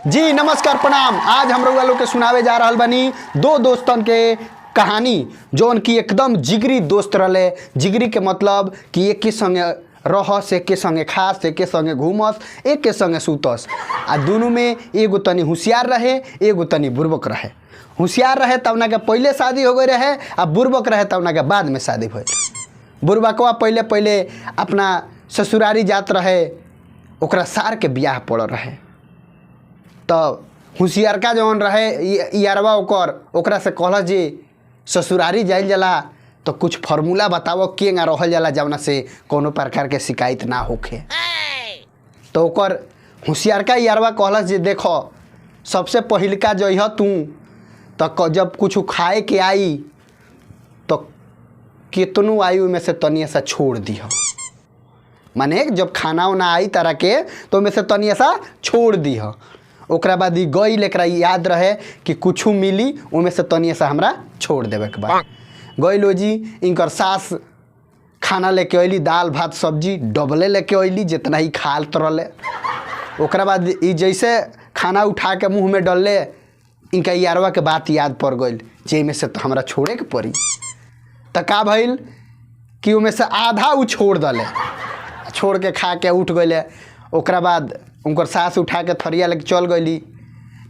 जी नमस्कार, प्रणाम। आज हम रउआ लोग के सुनावे जा रहल बानी दो दोस्तन के कहानी, जौन की एकदम जिगरी दोस्त रहले। जिगरी के मतलब कि एक के संगे रहस, एक के संगे खास, एक के संगे घूमस, एक के संगे सुतस। आ दुनू में एगो तनी होशियार रहे, एगो तनी बुर्बक रहे। होशियार रहे तवना के पहले शादी हो गई रहे, आ बुर्बक रहे तवना के बाद में शादी भइल। बुर्बकवा पहले पहले अपना ससुरारी जात रहे, ओकरा सार के बियाह पड़ल रहे। तो होशियारका जौन रहे यारवा ओकर, ओकरा से कहलस जे ससुरारी जाइल जाला तो कुछ फार्मूला बतावो केंगा रहल जाला जवना से कोनो प्रकार के शिकायत ना होखे। तो ओकर होशियारका यारवा कहलस जे देखो, सबसे पहिलका जइह तू तो जब कुछ खाए के आई तो केतनो आई ओमे से तनिया सा छोड़ दिह। माने जब खाना उना आई तारा के तो ओमे से तनिया सा छोड़ दिह। ओकरा बाद ई गईल, एकरा याद रहे कि कुछू मिली ओमे से तनिया सा हमरा छोड़ देवे के बा। गईल जी, इनकर सास खाना लेके अइली, दाल भात सब्जी डबले लेके अइली जितना ही खात रहले। ओकरा बाद ई जैसे खाना उठा के मुँह में डलले, इनका यारवा के बात याद पड़ गईल जे में से तो हमरा छोड़े के पड़ी। त का भइल कि ओमे से आधा उ छोड़ दले, छोड़ के खा के उठ गईले। ओकरा बाद उनकर सास उठा के थरिया लेके चल गईली।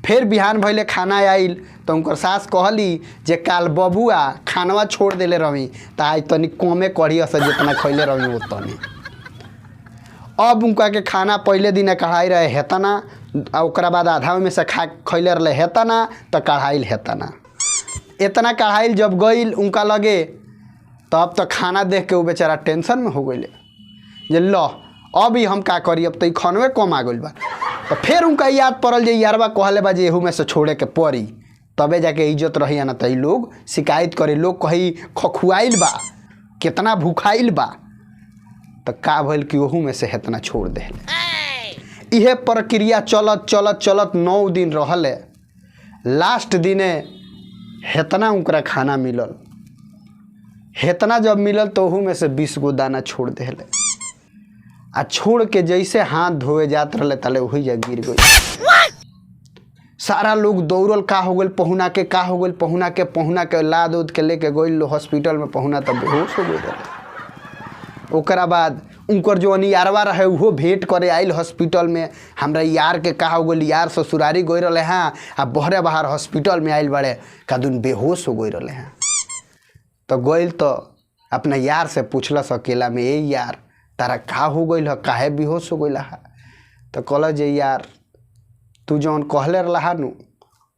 फिर बिहान भइले खाना आइल तो उनकर सास कहली जे काल बबुआ खानवा छोड़ देले रही त आज तनी कमे करी से जितना खैले रही ओतनी। अब उनका के खाना पहले दिन कढ़ाई रहे हेतना, आ ओकरा बाद आधा में से खा खैले रहे हेतना त कढ़ाइल हेतना। इतना कढ़ाइल जब गईल उनका लगे तब तो खाना देख के वो बेचारा टेंशन में हो गईले जे ल अब ही हम का करी, अब तो ई खानवे कम आ गइल बा। तो फिर उनका याद पड़ल जे यारवा कहले बा जे एहू में से छोड़े के पड़ी तबे जाके इज्जत रही, ना त ई लोग शिकायत करे, लोग कही खखुआइल बा, कितना भूखाइल बा। तो का भइल कि ओहू में से हेतना छोड़ देले। इहे प्रक्रिया चलत चलत चलत 9 दिन रहले। लास्ट दिने हेतना उनकरा खाना मिलल। हेतना जब मिलल तो ओहू में से 20 गो दाना छोड़ देले। आ छोड़ के जैसे हाथ धोए जात रहले तले वही जा गिर गई। सारा लोग दौड़ल, का हो गइल पहुना के, का हो गइल पहुना के, पहुना के लाद उद के लेके गइल हॉस्पिटल में। पहुना तब बेहोश हो गइल रहे। ओकरा बाद उनकर जो यारवा रहे उहो भेंट करे आइल हॉस्पिटल में। हमरा यार के का हो गइल, यार ससुरारी गइल रहे हैं आ बहरे बाहर हॉस्पिटल में आइल बड़े, कादुन बेहोश हो गइल रहे हैं। तो गइल तो अपना यार से पूछलस अकेला में, ए यार तारा का हो गइल ह, काहे बेहोश हो गइल हा? तो कहल जे यार तू जौन कहले रहा नु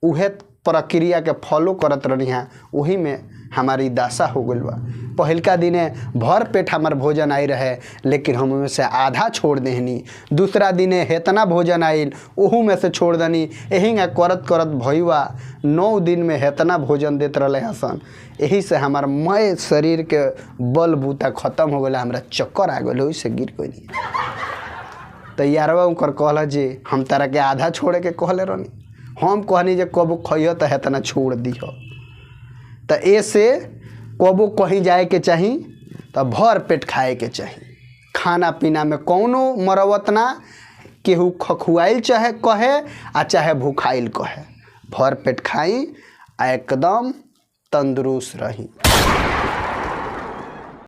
उहे प्रक्रिया के फॉलो करत रही हैं, वही में हमारी दशा हो गइल बा। पहिलका दिने भर पेट हमार भोजन आई रहे, लेकिन हम ओमे से आधा छोड़ देहनी। दूसरा दिने हेतना भोजन आइल ओहू में से छोड़ देनी। एहिंगा करत करत भइवा 9 दिन में हेतना भोजन देत रहले हसन। एही से हमार मय शरीर के बल बूता खत्म हो गइल, हमरा चक्कर आ गइल, ओही से गिर गइली। तो यारवा उनकर कहला जे हम तारा के आधा छोड़े के कहले रहनी, हम कहनी जे कबो खइह त हेतना छोड़ दिह। त ऐसे कबो कहीं जाए के चाही त भर पेट खाए के चाही। खाना पीना में कौनो मरवत ना, केहू खखुआइल चाहे कहे आ चाहे भूखाइल कहे, भर पेट खाई आ एकदम तंदुरुस्त रही।